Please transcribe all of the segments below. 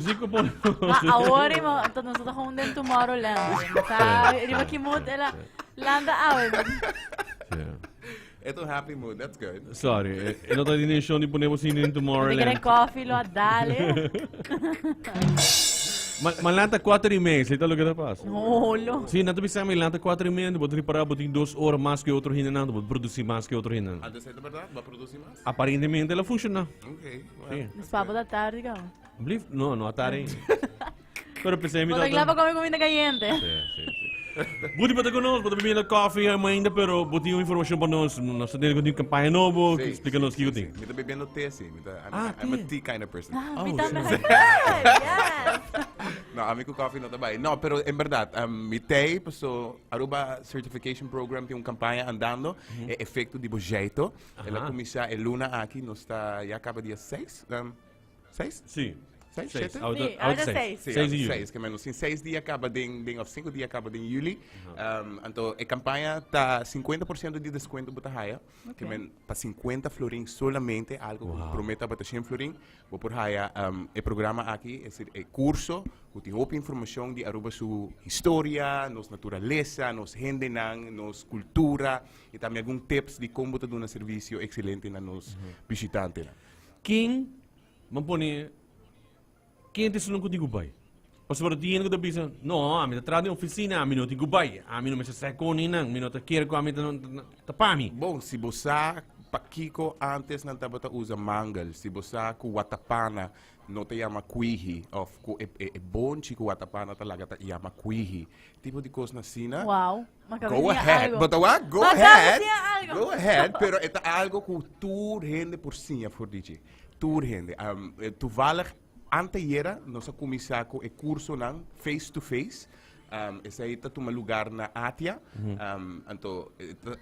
Zico pone. Ma awor imo, anto nos ta gewoon den Tomorrowland. Ta riba ki mood ela landa awe. E ta un happy mood, that's good. Sorry, e no ta di intention di pone bo sin den Te Tomorrowland. kere koffie lo a dale. Ma lanta 4:30, esei ta loke ta pasa. Holo. Sí, nan ta bisa mi lanta 4:30, bo ta ripara bo tin 2 ora mas ke otro hendenan, bo ta produci mas ke otro hendenan. Anto esei ta berdad? Bo a produci mas? Aparentemente el a funciona. Ok, well. Sí. Nos papa ta tardi kaba. Blief? No, no a tardi. Pero pensei mi Bo ta ta kla pa come comida caliente. Sí. Buti pa ta con nos, bo ta bebiendo koffie ainda, pero bo tin un informacion pa nos. Nos ta teniendo cu tin campaña nobo, Sí, explica sí, nos sí, kiko sí. tin. Mi ta bebiendo té, sí. Mi ta, I'm, Ah, I'm a té. tea kind of person. Ah, Oh, mi tambe. sí. Yes. No, ami cu koffie no ta bai. No, pero en berdad, mi tei, paso Aruba Certification Program tin un campaña andando, e efecto di bo jeito. El a cuminsa e luna aki, nos ta ya caba dia 6, 6? Sí. 6, 6. 7? Ahorita, Sí, ahorita ahorita 6. 6. Sí, 6 di juli. 6, ke menos sin 6 dia kaba den, of 5 dia kaba den juli. Anto e kampaña ta 50% di deskuento bo ta haya. Ke men pa 50 florin solamente, algo ku promé tabata 100 florin, bo por haya e programa aki, es decir, e kurso ku tin hopi informashon di Aruba su historia, nos naturalesa, nos hendenan, nos kultura i tambe algun tips di kon bo ta duna servisio ekselente na nos bishitantenan. Ken M'an pone, Ken ta esun ku tin ku bai? Pasobra tin hende ku ta bisa, No, ami ta traha den ofisina, ami no tin ku bai. Ami no mester sa kon nan, mi no ta kere ku ami ta, ta pa mi. Bon, si bo sa pakiko antes nan tabata usa mangel, si bo sa ku watapana no ta yama kwihi òf ku e e bonchi ku watapana ta laga ta yama kwihi, tipo di kosnan asina. Wow. M'acaba Go di siña ahead, algo. bo ta wak? Go M'acaba di ahead. siña algo. Go ahead, pero e ta algo ku tur hende por siña for di dje. Tur hende. Toevallig antayera nos a kuminsá ku e kursonan face to face. Esei ta tuma lugar na Atia. Anto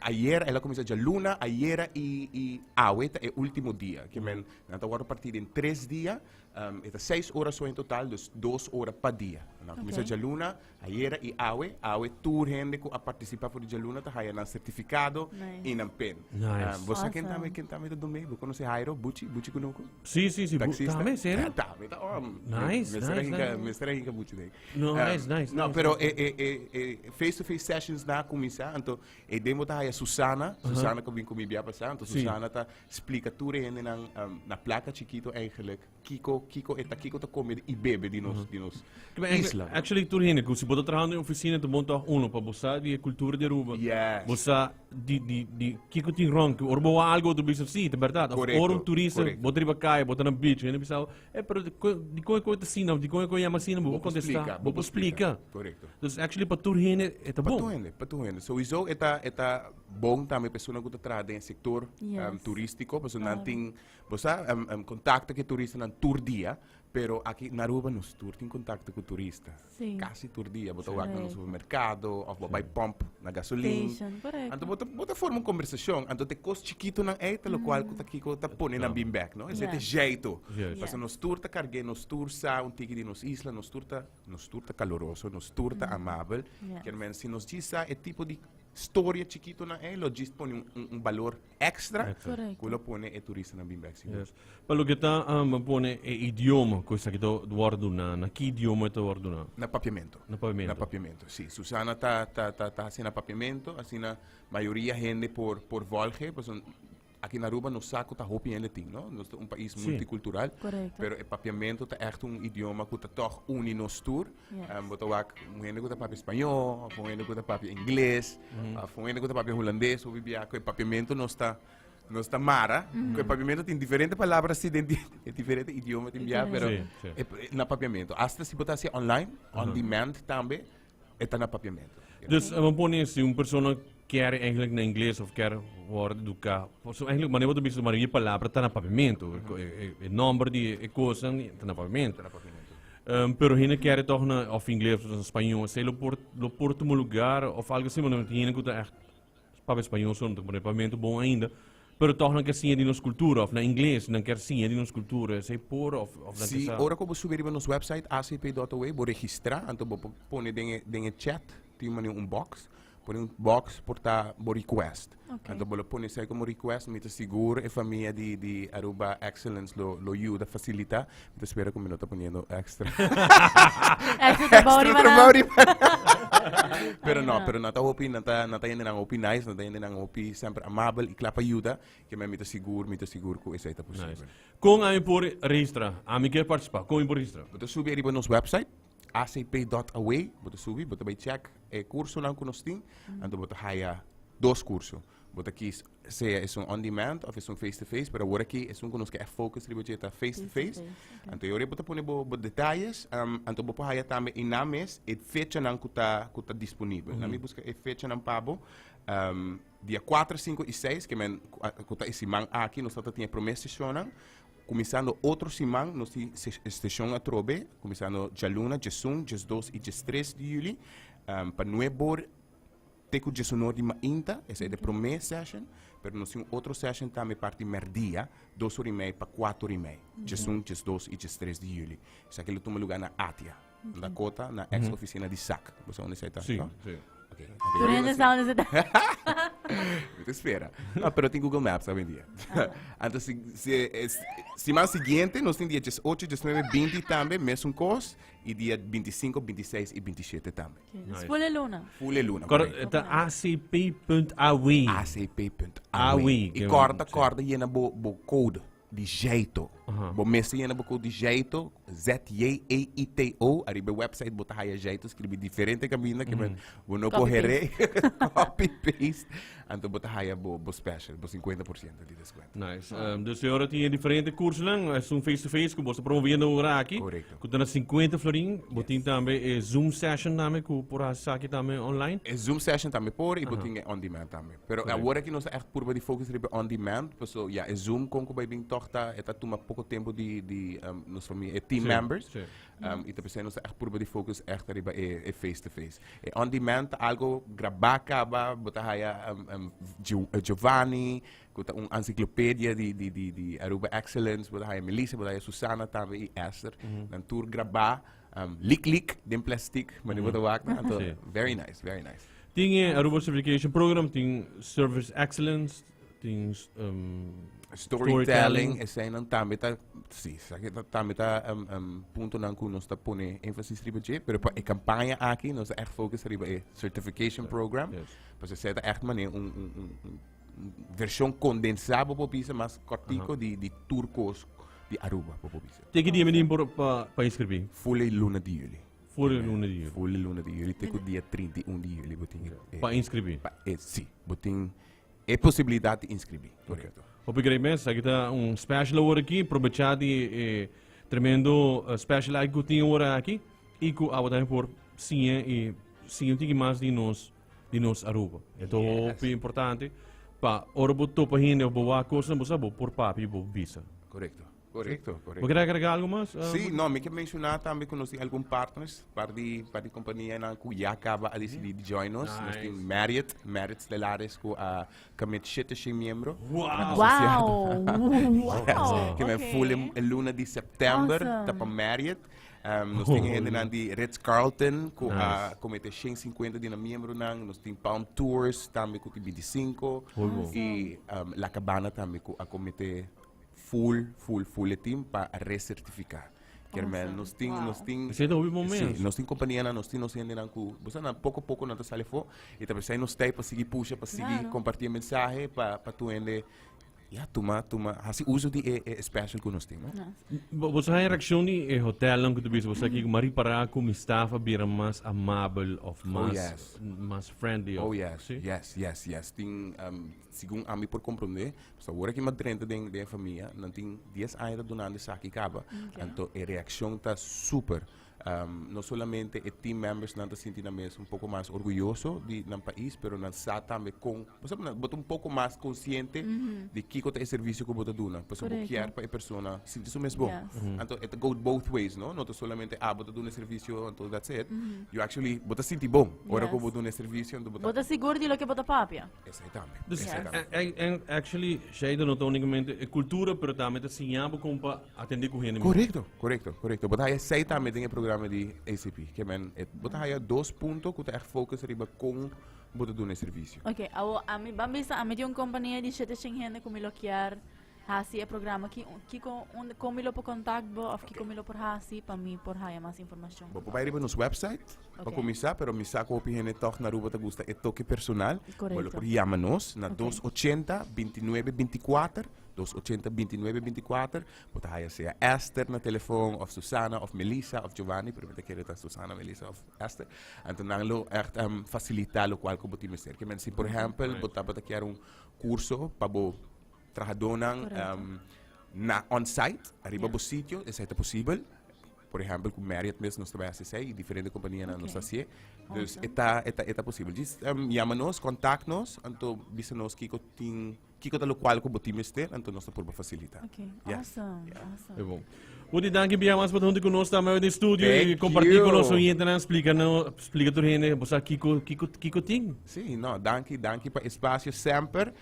ayera el a kuminsá djaluna, ayera i i awe ta e último dia. Ke men nan ta wòrdu partí den tres dia. E ta seis ora so en total, dus 2 ora pa dia. Nan a kuminsá djaluna, ayera i awe. Awe tur hende ku a partisipá for di djaluna ta haya nan sertifikado Nice. i nan pen. Nice. Bo sa ken Awesome. tambe, ken tambe ta dumé? Bo konosé Jairo? Buchi? Buchi Kunuku? Sí. Taxista? Tambe, serio? Ja, tambe ta om. Nice, Mester nice, hinka, nice. mester hinka Buchi den. No, nice, nice, No, nice, pero nice. e face to face sessions na kuminsá, anto e demo ta haya Susana, Susana ku bin ku mi bia pasá, anto Susana ta splika tur e hendenan na plaka chikito eigenlijk kiko e ta, kiko ta kome i bebe di nos isla. Actually, tur hende, ku si bo ta trahando den ofisina, ta bon tòg uno pa bo sa di e kultura di Aruba. Yes. Bo sa di kiko tin rònt, ku ora bo wak algu otro bisa, sí, ta bèrdat. Of ora un turista, bo ta riba kaya, bo ta na beach, hende bisa, eh, pero di kon e kos ta asina, of di kon e kos yama asina, bo por kontestá, bo por splika. Korekto. Dus actually pa tur hende e ta Pa bon. tur hende, pa tur hende. Sowieso e ta bon tambe persona ku ta traha den e sektor turístiko, pasobra nan tin, bo sa, kontakto ku e turistanan tur dia, pero aki na Aruba nos tur tin kontakto ku turista. Kasi tur dia. Bo ta wak na un supermerkado òf bo bai pòmp na gasolin. Station, korekto. Anto bo ta forma un kombersashon. Anto te kos chikitonan ei ta lokual ku ta kiko ta pone nan bin bèk, no? Esei ta e jeito. Pasobra nos tur ta karg'é, nos tur sa un tiki di nos isla, nos tur ta kaloroso, nos tur ta amabel. Kier men si nos djis sa e tipo di storia chikitonan ei lo djis pone un balor extra ku lo pone e turistanan bin bèk sigur. Yes. Pa loke ta pone e idioma ku esaki ta wòrdu duna, na ki idioma e ta wòrdu duna? Na papiamento. Na papiamento. Na papiamento, si. Susana ta hasi na papiamento, asina mayoria hende por volge, pasobra aki na Aruba nos sa ku ta hopi hende tin, no? Nos ta un pais multikultural, pero e papiamento ta ègt un idioma ku ta tòg uni nos tur. Bo ta wak un hende ku ta papia spañó, òf un hende ku ta papia ingles, òf un hende ku ta papia hulandes, hopi bia ku e papiamento nos ta mara. Ku e papiamento tin diferente palabra si den diferente idioma tin bia, pero na papiamento. Asta si bo ta hasi online, on demand tambe, e ta na papiamento. Dus bo pone si un persona kier eigenlijk na ingles of kier wòrdu eduká, so eigenlijk manera bo ta bisa mayoria palabra ta na papiamento, e nòmber di e kosnan ta na papiamento. Ta na papiamento. Pero hende kier tòg na of ingles of na spañó, esei lo por tuma lugar of algo asina, pasobra tin hende ku ta ègt papia spañó so, no ta comprende papiamento bon ainda, pero tòg nan kier siña di nos kultura of na ingles nan kier siña di nos kultura, esei por of nan Si, ke sa? Ora ku bo subi riba nos website acp.aw, bo registrá, anto bo por pone den e chat, tin manera un box. Pone un box por ta bo request. Ok. Anto bo lo pone esei como request, mi ta sigur e famia di di Aruba Excellence lo lo yuda facilita. Mi ta spera cu mi no ta poniendo extra. Extra trabou riba nan. trabou riba nan. Pero no, pero nan ta hopi, nan ta nan ta hendenan hopi nice, nan ta hendenan hopi semper amabel y cla pa yuda. Ke men mi ta sigur, mi ta sigur cu esei ta posibel. Nice. Con ami por registra? Ami kier participa. Con mi por registra? Bo ta subi ariba nos website acp.away, bo ta subi, bo ta bai check e cursonan cu nos tin, anto bo ta haya dos curso. Bo ta kies sea esun on demand of esun face to face, pero awor aki esun cu nos ke focus riba dje ta face to face. Anto e ora bo ta pone bo bo detalles, anto bo por haya tambe einan mes e fechanan cu ta cu ta disponibel. Laat mi busca e fechanan pa bo. Dia cuatro, cinco y seis, ke men cu ta e siman aki, nos ta ta tin e prome sesionnan. Kuminsando otro siman nos tin seshon atrobe, kuminsando djaluna, djesun, djesdos i djestres di yüli, pa nuebor te ku djesunor di mainta, esei ta e promé seshon, pero nos tin un otro seshon tambe parti mèrdia, dos or i mei pa kuater i mei, djesun, djesdos i djestres di yüli. Esaki lo tuma lugá na Atia, na Dakota, na eks ofisina di sak. Bo sa unda esei ta? Sí, no? sí. Ok. Tur hende sa unda se ta. Mi ta spera. No, pero tin Google Maps hoy en dia. Anto si, si, es, siman siguiente nos tin dia 18, 19, 20 tambe, mesun kos, y dia 25, 26 y 27 tambe. Nice. Full e luna. Full e luna. Kor, correcto. ta acp.aw. acp.aw. Aw, Y que- corda, sí. corda llena bo, bo code di Jeito. Bo mester yena bo code di Jeito, Z-J-E-I-T-O, ariba e website bo ta haya Jeito scribi diferente caminda que men bo no por Copy here. Copy paste. Anto bo ta haya bo bo special, bo 50% di descuento. Nice. Dus e ora tin e diferente cursonan, esun face to face cu bo sta promoviendo ora aki. Correcto. Cu ta na 50 florin. Bo tin tambe e Zoom session tambe cu por haci esaki tambe online. E Zoom session tambe por y bo tin e on demand tambe. Pero awor aki nos ta echt purba di focus riba on demand, paso ya e Zoom con cu bay bin toch ta e ta tuma poco tempo di di nos famia, e team members. Y ta pesey nos ta echt purba di focus echt riba e e face to face. E on demand ta algo graba caba, bo ta haya Giovanni cu ta un enciclopedia di di di di Aruba Excellence, bo ta haya Melissa, bo ta haya Susana tambe y Esther. Nan tur graba lik lik den plastic, manera bo ta wak nan. Anto very nice, very nice. Tin e Aruba Certification Program, tin Service Excellence, tin Storytelling, eseinan tambe ta, si, esaki ta tambe ta puntonan ku nos ta pone énfasis riba dje, pero pa e kampaña aki nos ta ègt focus riba e Certification Program, pasobra esei ta ègt manera un un un un vershon kondensá bo por bisa, mas kòrtiko di di tur kos di Aruba bo por bisa. Te ki dia mi tin por pa pa inskribí? Ful e luna di yüli. Voor e luna di juli. Voor e luna di juli te ku dia 31 di juli bo tin e. Pa inskribí. Pa e, si. Bo tin e posibilidat di inskribí. Korekto. Hopi great mes. Aki ta un special awor aki. Probechá di e tremendo special aki ku tin awor aki i ku abo tambe por siña i siña un tiki mas di nos di nos Aruba. E ta hopi importante pa ora bo topa hende of bo wak kosnan bo sa bo por papia i bo bisa. Korekto. Correcto, correcto. Bo quier agrega algo mas? Uh, sí, no, mi ke menciona tambe ku nos tin algun partners, par di, par di kompanianan ku ya kaba a decidí di join nos. Nice. Nos tin Marriott, Marriott Stellaris ku a commit shete shen miembro. Wow! Wow! Wow! Ke men full e luna di september awesome. ta pa Marriott. Nos tin hendenan di Ritz Carlton ku Nice. a komete 150 di nan miembronan. Nos tin Palm Tours tambe ku tin 25. Muy bon. I La Cabana tambe ku a komete Full, full, full e team pa recertifica. Kier men, nos tin, nos tin... Esei ta hopi bon Sí, mes. nos tin companianan, nos tin nos hendenan cu, bo sa, nan poco poco nan ta sali afo. Y ta pesey nos ta pa sigui pusha, pa sigui Claro. comparti e mensahe, pa, pa tur hende, ya, tuma, tuma, haci uso di e, e special cu nos tin, no? Bo, bo sa haña reaccion di e hotelnan cu ta bisa, bo sa kico, m'a ripara cu mi staff a bira mas amabel of mas, yes. mas friendly of, Oh, yes, sí? yes, yes, yes. Tin, segun ami por comprende, Pasobra awor aki m'a drenta den den e famia, nan tin dies aña ta dunando esaki kaba. Anto e reakshon ta super. No solamente e team members nan ta sinti nan mes un poko mas orguyoso di nan pais, pero nan sa tambe kon, bo sa bo ta un poko mas konsiente di kiko ta e servisio ku bo ta duna. Pasobra bo kier pa e persona sinti su mes bon. Anto e ta go both ways, no? No ta solamente abo ta duna e servisio anto that's it. You actually, bo ta sinti bon ora ku bo duna e servisio anto bo ta. Bo ta sigur di loke bo ta papia. Esei tambe. Dus, Esei tambe. en, actually, Sheida no ta únicamente e cultura, pero tambe ta siña bo con pa atende cu hende. Correcto, correcto, correcto. Bo ta haya esei tambe den e programa. programa di ACP. Ke men, e, bo ta haya dos punto ku ta echt focus riba kon bo ta duna e servisio. Ok, awo ami ban bisa ami tin un kompania di shete shen hende ku mi lo kier hasi e programa ki kiko un kon mi lo por kontakt bo òf kiko mi lo por hasi pa mi por haya mas informashon. Bo por bai riba nos website pa Ok. kuminsá, pero mi sa ku hopi hende tòg na Aruba ta gusta e toke personal. Bo lo Korekto. por yama nos na Ok. 280 29 24, 280 29 24. Bo ta haya sea Esther na telefon, of Susana, of Melissa, of Giovanni, pero mi ta kere ta Susana, Melissa of Esther. Anto nan lo echt facilita locual cu bo tin mester. Ke men si por ehempel bo tabata kier un curso pa bo trahadornan na on site, ariba bo sitio, esei ta posibel. Por ehempel cu Marriott mes nos ta bay haci esei y diferente companianan nos ta hacié. Dus e ta, e ta, e ta posibel. Djis yama nos, contact nos, anto bisa nos kico tin. Kiko ta lokual ku bo tin mester, anto nos ta purba fasilitá. Ok, Yes. awesome, Yeah. awesome. E bon. Hopi danki bia mas pa ta hunto ku nos tambe den studio i Thank kompartí ku nos you. oyentenan, splika no, splika tur hende bo sa kiko kiko kiko tin. Sí, no, danki, danki pa espasio semper.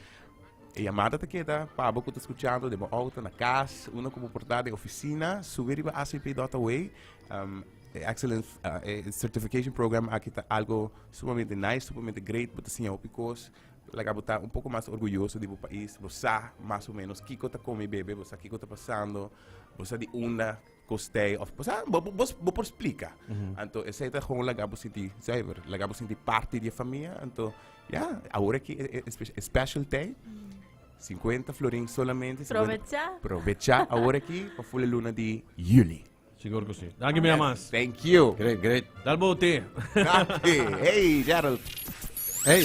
E yamada ta keda pa abo ku ta skuchando den bo outo, na kas, unda ku bo por ta den ofisina, subi riba acp.away. E excellence e certification program aki ta algo sumamente nice, sumamente great, bo ta siña hopi kos. Laga bo ta un poko mas orguyoso di bo pais, bo sa mas o menos kiko ta come y bebe, bo sa kiko ta pasando, bo sa di unda kos tei of bo sa bo bo bo por splika. Anto esei ta gewoon laga bo sinti zuiver, laga bo sinti parti di e famia, anto ya, awor aki e e special tei, 50 florin solamente, Probecha. Probecha awor aki pa ful e luna di juli. Sigur ku si. Danki mi amas. Thank you. Great, great. Dal bo te. Danki. Hey Gerald. Hey.